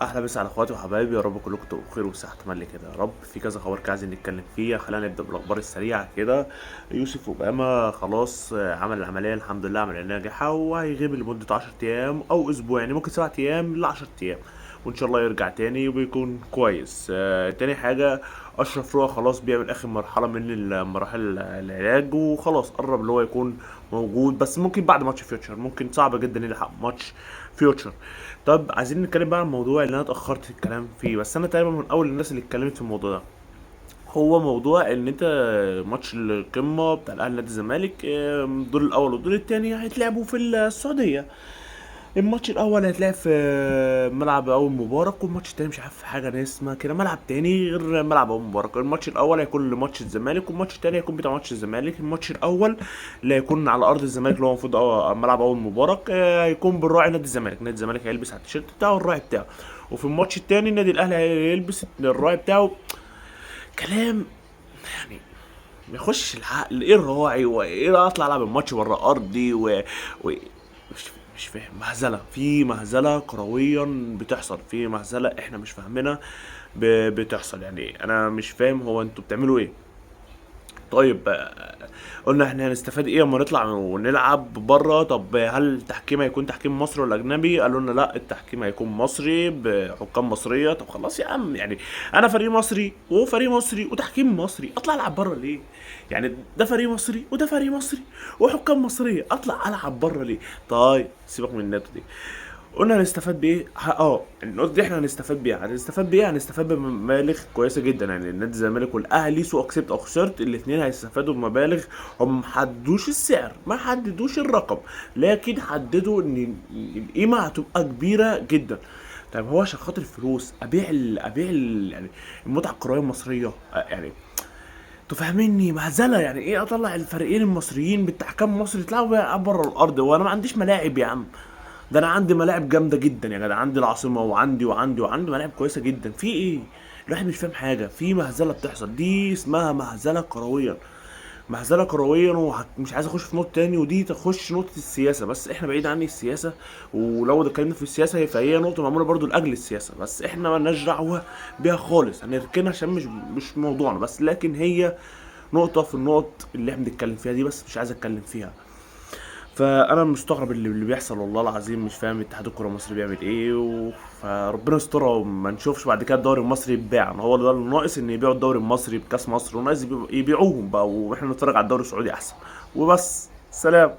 احلى مسا على اخواتي وحبايبي، يا رب كلكم تبقوا بخير وصحة تملي كده يا رب. في كذا خبر كده عايزين نتكلم فيه. خلينا نبدا بالاخبار السريعة كده. يوسف اوباما خلاص عمل العملية، الحمد لله عمل ناجحة، وهيغيب لمدة 10 ايام او اسبوع، يعني ممكن 7 ايام ل 10 ايام، وان شاء الله يرجع تاني وبيكون كويس. تاني حاجة، اشرف روى خلاص بيعمل اخر مرحلة من مراحل العلاج، وخلاص قرب اللي هو يكون موجود، بس ممكن بعد ماتش فيوتشر، ممكن صعب جدا يلحق ماتش فيوتشر. طب عايزين نتكلم بقى عن الموضوع اللي انا اتاخرت في الكلام فيه، بس انا تقريبا من اول الناس اللي اتكلمت في الموضوع ده. هو موضوع ان انت ماتش القمه بتاع الاهلي نادي الزمالك، الدور الاول والدور الثاني هيتلعبوا في السعودية. الماتش الاول هيتلعب في ملعب اول مبارك، والماتش التاني مش عارف حاجة ناس اسمها كده، ملعب تاني غير ملعب اول مبارك. الماتش الاول هيكون لماتش الزمالك، والماتش التاني هيكون بتاع ماتش الزمالك. الماتش الاول اللي هيكون على ارض الزمالك، اللي هو المفروض ملعب اول مبارك، هيكون بالراعي نادي الزمالك. نادي الزمالك هيلبس على التيشيرت بتاعه الراعي بتاعه. وفي الماتش التاني النادي الاهلي هيلبس الراعي بتاعه. كلام يعني ما يخش العقل. ايه الراعي وايه اطلع العب الماتش بره ارضي و... مش فاهم. مهزله، في مهزله كرويا بتحصل، في مهزله احنا مش فاهمينها بتحصل. يعني انا مش فاهم هو انتوا بتعملوا ايه. طيب قلنا احنا هنستفاد ايه اما نطلع ونلعب بره؟ طب هل التحكيم هيكون تحكيم مصري ولا اجنبي؟ قالوا لنا لا، التحكيم هيكون مصري بحكام مصرية. طب خلاص يا عم، يعني انا فريق مصري وفريق مصري وتحكيم مصري، اطلع العب بره ليه؟ يعني ده فريق مصري وده فريق مصري وحكام مصرية، اطلع العب بره ليه؟ طيب سيبك من النقطة دي. قلنا هنستفاد بايه؟ النقطة دي احنا هنستفاد بيها، هنستفاد بايه؟ هنستفاد بمبالغ كويسة جدا. يعني النادي الزمالك والاهلي سواء كسبت او خسرت، الاثنين هيستفادوا بمبالغ. هم ما حددوش السعر، ما حددوش الرقم، لكن حددوا ان القيمة هتبقى كبيرة جدا. طيب هو عشان خاطر الفلوس ابيع يعني المتعة الكروية المصرية؟ يعني انتوا فاهميني مهزله. يعني ايه اطلع الفريقين المصريين بالتحكام مصري يطلعوا بره الارض وانا ما عنديش ملاعب يا عم؟ ده انا عندي ملاعب جامدة جدا يا جدع، عندي العاصمة وعندي وعندي وعندي ملاعب كويسة جدا. في ايه؟ الواحد مش فاهم حاجة. في مهزله بتحصل، دي اسمها مهزله كرويا، مهزله كرويا. ومش عايز اخش في نقطة تاني، ودي تخش نقطة السياسة، بس احنا بعيد عن السياسة، ولو اتكلمنا في السياسة فهي نقطة معمولة برضو لاجل السياسة، بس احنا مالناش دعوه بيها خالص، هنركنها عشان مش موضوعنا، بس لكن هي نقطة في النقط اللي احنا بنتكلم فيها دي، بس مش عايز اتكلم فيها. فانا مستغرب اللي بيحصل والله العظيم، مش فاهم اتحاد الكره المصري بيعمل ايه فربنا يسترها وما نشوفش بعد كده الدوري المصري يتباع. هو ده الناقص، ان يبيعوا الدوري المصري بكاس مصر، وناقص يبيعوهم بقى، واحنا نتفرج على الدوري السعودي احسن. وبس، سلام.